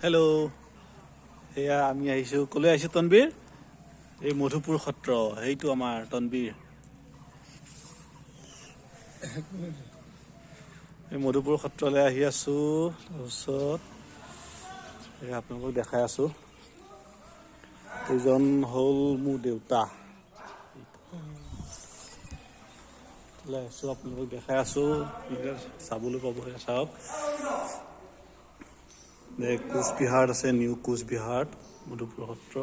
Hello', এয়া আমি আহিছোঁ। ক'লৈ আহিছোঁ তনবীৰ? এই মধুপুৰ সত্ৰ। সেইটো আমাৰ তনবীৰ। এই মধুপুৰ সত্ৰলৈ আহি আছোঁ। তাৰপিছত এই আপোনালোকক দেখাই আছোঁ। এইজন হ'ল মোৰ দেউতা। আহিছোঁ, আপোনালোকক দেখাই আছোঁ, চাবলৈ পাব। চাওক, কোচবিহাৰত আছে, নিউ কোচবিহাৰ মধুপুৰ সত্ৰ।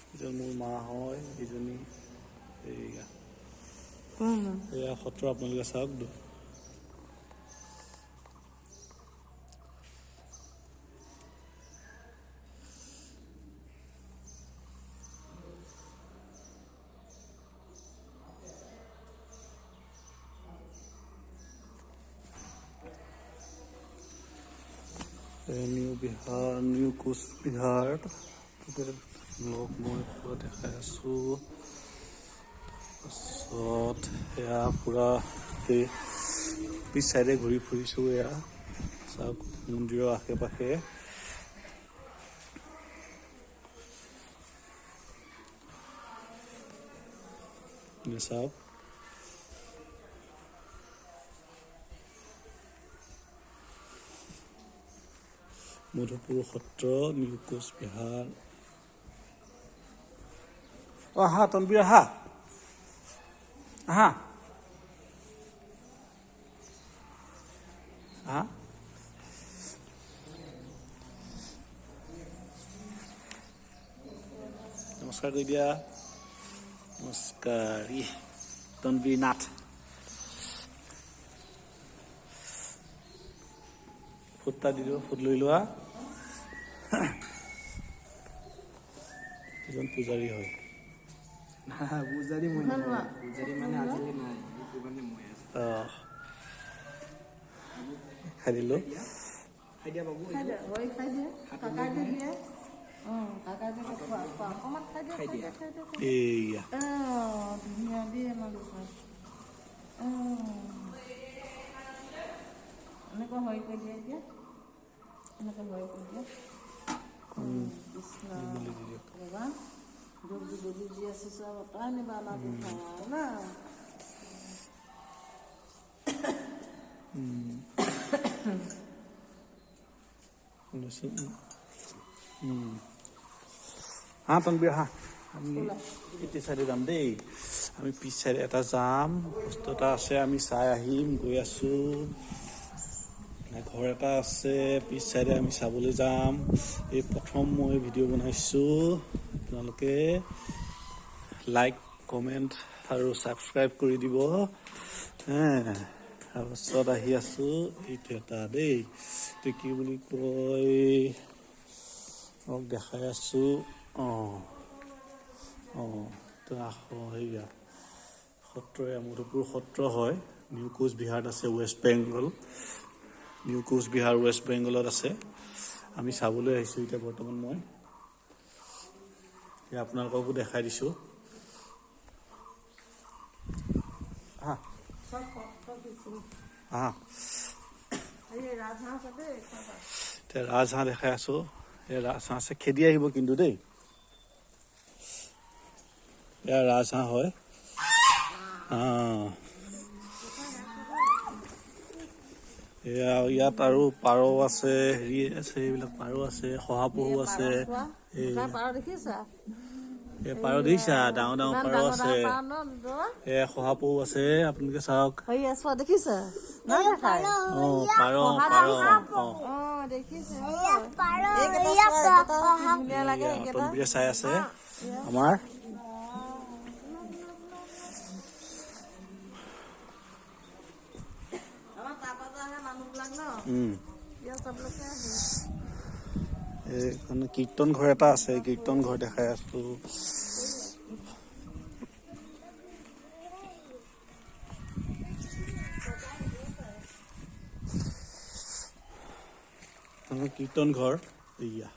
এইজন মোৰ মা হয়, এইজনী। এইয়া এয়া সত্ৰ, আপোনালোকে চাওক। নিউ বিহাৰ, নিউ কোচবিহাৰ লোক মই পুৰা দেখাই আছোঁ। তাৰপাছত এয়া পুৰা পিছ চাইডে ঘূৰি ফুৰিছোঁ। এয়া চাওক, মন্দিৰৰ আশে পাশে। চাওক, মধুপুৰ সত্ৰ, নিউ কোচবিহাৰ। অ আহা তনবীৰ, আহা আহা আহা। নমস্কাৰ কৰি দিয়া। নমস্কাৰ। ই তনবীৰ নাথ। ফুট এটা দি দিওঁ, ফুট লৈ লোৱা। এজন পূজাৰী হয়। পূজাৰী মই নহয়। পূজাৰী মানে আজিলৈ নাই, সেইটো কাৰণে মই আছো। অঁ, খাই দিলোঁ। খাই দিয়া বাবু। খাই দিয়া, হয়, খাই দিয়া। কাকাই দিয়া। অঁ, কাকাই দিয়া, খোৱা খোৱা, অকণমান খাই দিয়া, খাই দিয়া, খাই দিয়া। এইয়া। অঁ, ধুনীয়া দিয়ে মানুহ। অঁ, এনেকুৱা হৈ কৰি দিয়া এতিয়া। এনেকৈ হৈ কৰি দিয়া। কৃষ্ণ ভগৱান, জলদি জলদি যি আছে চব আঁতৰাই নিবা আমাৰ না। হা তনবীৰ, হা, আমি এইটো চাইডে যাম দেই। আমি পিছ চাইডে এটা যাম, বস্তু এটা আছে, আমি চাই আহিম। গৈ আছোঁ। ঘৰ এটা আছে পিছ চাইডে, আমি চাবলৈ যাম। এই প্ৰথম মই ভিডিঅ' বনাইছোঁ। আপোনালোকে লাইক, কমেণ্ট আৰু ছাবস্ক্ৰাইব কৰি দিব। হে, তাৰপাছত আহি আছোঁ। এইটো এটা দেই, এইটো কি বুলি কয়, মোক দেখাই আছোঁ। অঁ অঁ সেয়া সত্ৰ, মধুপুৰ সত্ৰ হয়। নিউ কোচবিহাৰত আছে, ৱেষ্ট বেংগল। নিউ কোচবিহাৰ, ৱেষ্ট বেংগলত আছে। আমি চাবলৈ আহিছোঁ এতিয়া বৰ্তমান। মই এতিয়া আপোনালোককো দেখাই দিছোঁ। আহা আহা। এতিয়া ৰাজহাঁহ দেখাই আছোঁ। এই ৰাজহাঁহ আছে, খেদি আহিব কিন্তু দেই। এয়া ৰাজহাঁহ হয়। এয়া ইয়াত আৰু পাৰ আছে, হেৰি আছে, এইবিলাক পাৰ আছে, শহাপহু আছে। এই পাৰ দেখিছা, ডাঙৰ ডাঙৰ পাৰ আছে। এয়া শহাপহু আছে, আপোনালোকে চাওক। অ পাৰ, পাৰ, অ তনবীৰে চাই আছে আমাৰ। এইখন কীৰ্তন ঘৰ এটা আছে, কীৰ্তন ঘৰ দেখাই আছো। কীৰ্তন ঘৰ এইয়া।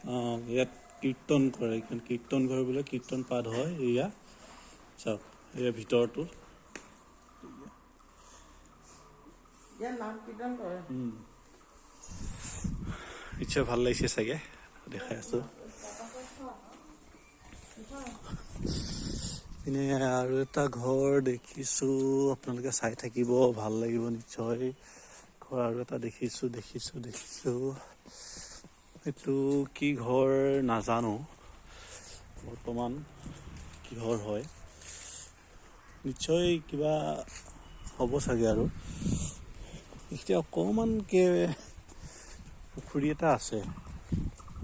অঁ, ইয়াত কীৰ্তন কৰে। এইখন কীৰ্তন ঘৰ বোলে, কীৰ্তন পাঠ হয়। এয়া চাওক, এয়া ভিতৰটো। ইয়াত নাম কীৰ্তন কৰে। নিশ্চয় ভাল লাগিছে চাগে, দেখাই আছো। পিনে আৰু এটা ঘৰ দেখিছো, আপোনালোকে চাই থাকিব, ভাল লাগিব নিশ্চয়। ঘৰ আৰু এটা দেখিছো দেখিছো দেখিছো, এইটো কি ঘৰ নাজানো বৰ্তমান, কিহৰ হয়, নিশ্চয় কিবা হ'ব চাগে। আৰু এতিয়া অকণমানকে পুখুৰী এটা আছে,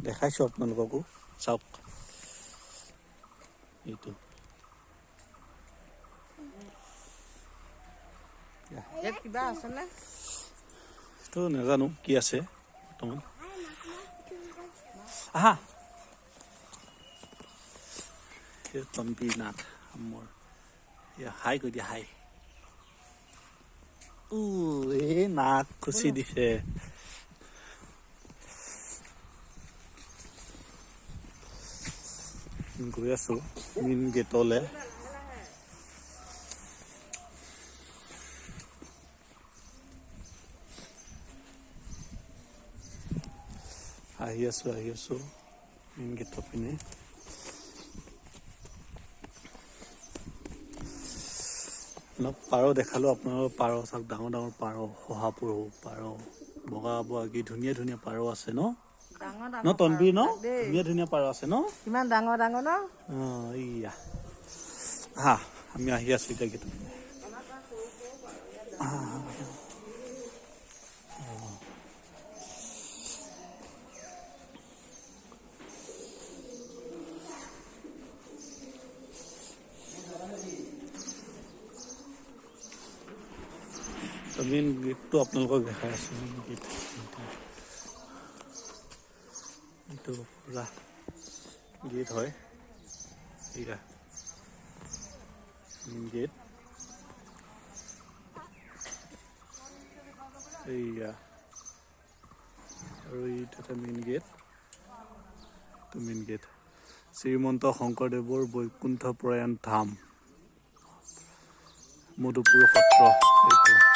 দেখাইছো আপোনালোককো, চাওক এইটো। ইয়াত কিবা আছেনে? এইটো নাজানো কি আছে বৰ্তমান। আহা, এই তম্বীৰ নাথ মোৰ। এয়া হাই কৈ দিয়া, হাই। উ এই নাক খুচি দিছে। গৈ আছো মেইন গেটলে। আহি আছো, আহি আছো মেইন গেটৰ পিনে। অলপ পাৰ দেখালো আপোনালোকৰ। পাৰ চাওক, ডাঙৰ ডাঙৰ পাৰ, শহাপহু পাৰ, বগা বগা কি ধুনীয়া ধুনীয়া পাৰ আছে ন? ডাঙৰ ন ডাঙৰ তনবীৰ ন? পাৰ দেই। ধুনীয়া ধুনীয়া পাৰ আছে ন? কিমান ডাঙৰ ডাঙৰ ন? অঁ, এইয়া হা, আমি আহি আছো এতিয়া গেটৰ পিনে। মেইন গেটটো আপোনালোকক দেখাই আছো। মেইন গেট এইটো, পুৰা গেট হয়। এইয়া মেইন গেট। এইয়া আৰু এইটো এটা মেইন গেট, এইটো মেইন গেট। শ্ৰীমন্ত শংকৰদেৱৰ বৈকুণ্ঠ প্ৰয়াণ ধাম, মধুপুৰ সত্ৰ এইটো।